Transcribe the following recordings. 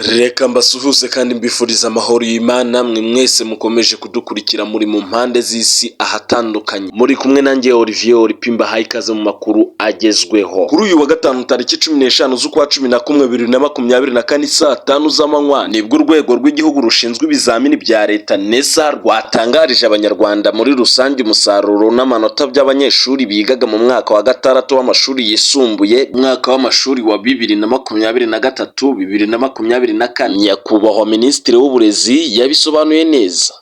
Reka mbasuhuze kandi mbifuriza amahoro y'Imana, mwe mwese mukomeje kudukurikira muri mu mpande z'isi ahatandukanye. Muri kumwe nanjye Olivier Oripimba, haye ikaze mu makuru agezweho. Kuri uyu wa gatanu, tariki 15 z'ukwa 11 2024, saa 5 z'amanywa, nibwo urwego rw'igihugu rushinzwe ibizamini bya leta, NESA, rwatangarije Abanyarwanda muri rusange umusaruro n'amanota by'abanyeshuri bigaga mu mwaka wa gatandatu w'amashuri yisumbuye, umwaka w'amashuri wa 2023, 2024. Nyakubahwa Minisitiri w'Uburezi yabisobanuye neza.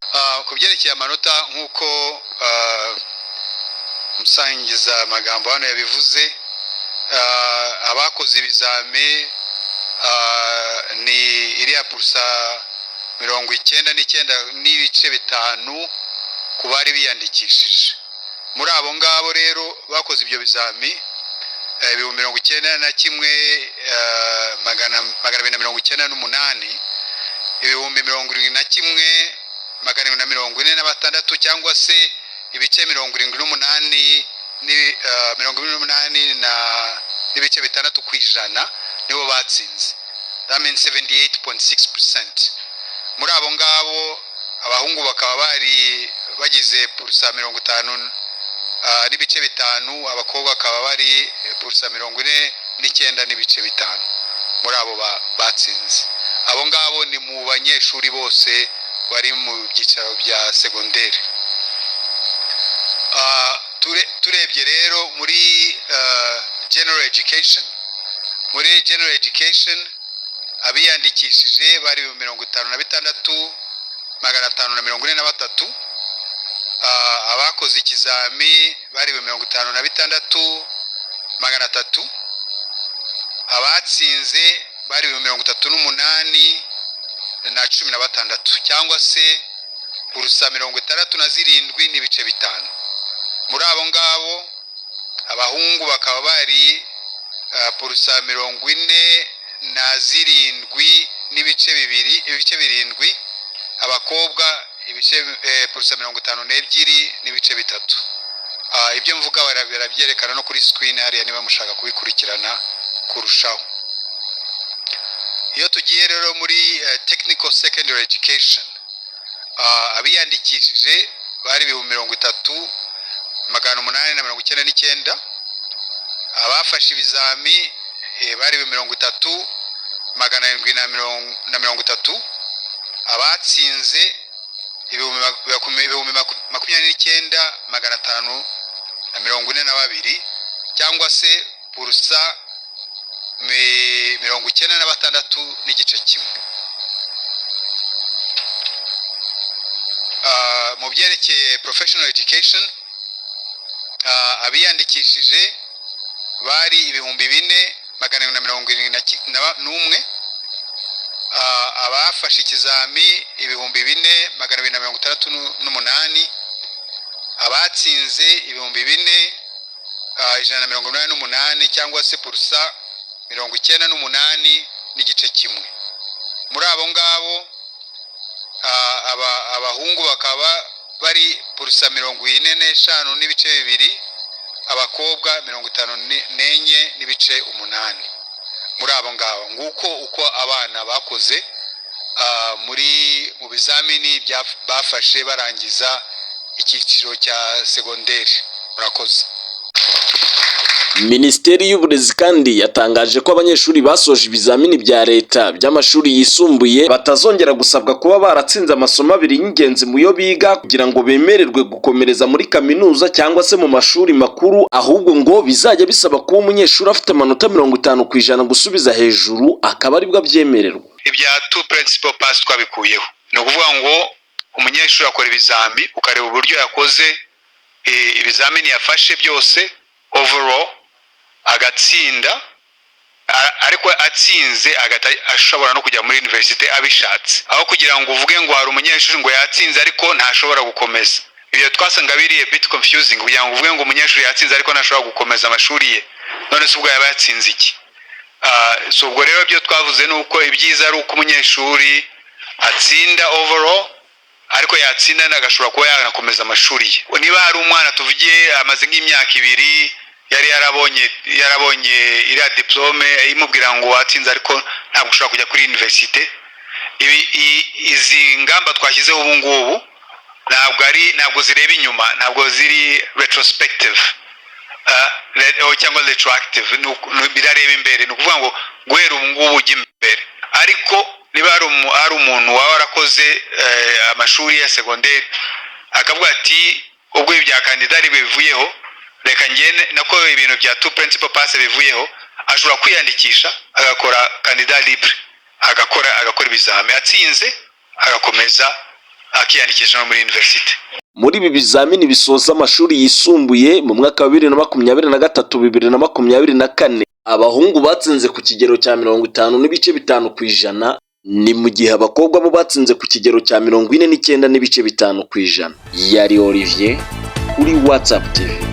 Ku byerekeye amanota, nk'uko umusangiza amagambo hano yabivuze, abakoze ibizami ni iriya pourcent 99.5 ku bari biyandikishije. Muri abo ngabo rero bakoze ibyo bizami, 91 298, 71,746, cyangwa se ibice 78 78 na n'ibice 6% nibo batsinze. That means 78.6%. Muri abo ngabo, abahungu bakaba bari bagize pourcent 50 n'ibice 5, abakobwa bakaba bari pourcent 49.5 muri abo batsinze. Abo ngabo ni mu banyeshuri bose bari mu byicaro bya segonderi. Turebye rero muri general education, muri general education abiyandikishije bari 56,543. Abakoze ikizami bari 56,300. Abatsinze bari 38,016, cyangwa se pourcent 67.5. Muri abo ngabo, abahungu bakaba bari pourcent 47.2, ibice 7, abakobwa ibice pourcent 52.3. Ibyo mvuga barabyerekana no kuri screen hariya niba mushaka kubikurikirana kurushaho. Iyo tugiye rero muri technical secondary education, abiyandikishije bari 30,899. Abafashe ibizami bari 30,730. Abatsinze 29,542, cyangwa se pourcent 96.1. Mu byerekeye professional education, abiyandikishije bari 4,771. Abafashe ikizami 4,268. Abatsinze 4,188, cyangwa se pourcent 98.1. Muri abo ngabo, abahungu bakaba bari pourcent 45.2, abakobwa 54.8 muri abo ngabo. Nguko uko abana bakoze muri mu bizamini bafashe barangiza icyiciro cya segonderi. Murakoze. Minisiteri y'Uburezi kandi yatangaje ko abanyeshuri basoje ibizamini bya leta by'amashuri yisumbuye batazongera gusabwa kuba baratsinze amasomo abiri y'ingenzi mu yo biga kugira ngo bemererwe gukomereza muri kaminuza cyangwa se mu mashuri makuru, ahubwo ngo bizajya bisaba kuba umunyeshuri afite amanota 50% gusubiza hejuru, akaba aribwo abyemererwa. Ibya two principal pass twabikuyeho. Ni ukuvuga ngo umunyeshuri akora ibizami, ukareba uburyo yakoze, ibizamini yafashe byose overall, agatsinda. Ariko atsinze agahita ashobora no kujya muri université abishatse, aho kugira ngo uvuge ngo hari umunyeshuri ngo yatsinze ariko ntashobora gukomeza. Ibyo twasanga biri a bit confusing, kugira ngo uvuge ngo umunyeshuri yatsinze ariko ntashobora gukomeza amashuri ye. None se ubwo yaba yatsinze iki? So ubwo rero ibyo twavuze ni uko ibyiza ari uko umunyeshuri atsinda overall, ariko yatsinda agashobora kuba yanakomeza amashuri ye. Niba hari umwana, tuvugiye, amaze nk'imyaka 2 yari yarabonye iriya diplôme imubwira ngo watsinze, ariko ntabwo ushobora kujya kuri université. Ibi izi ngamba twashyizeho ubu ngubu ntabwo zireba inyuma, ntabwo ziri retrospective cyangwa retroactive. Birareba imbere. Ni ukuvuga ngo guhera ubu ngubu ujya imbere. Ariko niba hari umuntu waba warakoze amashuri ya segonderi, akavuga ati: "Ubwo ibi bya candidat libre bivuyeho, reka ngende," nako ibintu bya two principal pass bivuyeho, ashobora kwiyandikisha agakora candidat libre, agakora ibizami, atsinze agakomeza akiyandikisha no muri université. Muri ibi bizamini bisoza amashuri yisumbuye mu mwaka wa 2023, 2024, abahungu batsinze ku kigero cya 50.5%, ni mu gihe abakobwa bo batsinze ku kigero cya 49.5%. Yari Olivier kuri WhatsApp TV.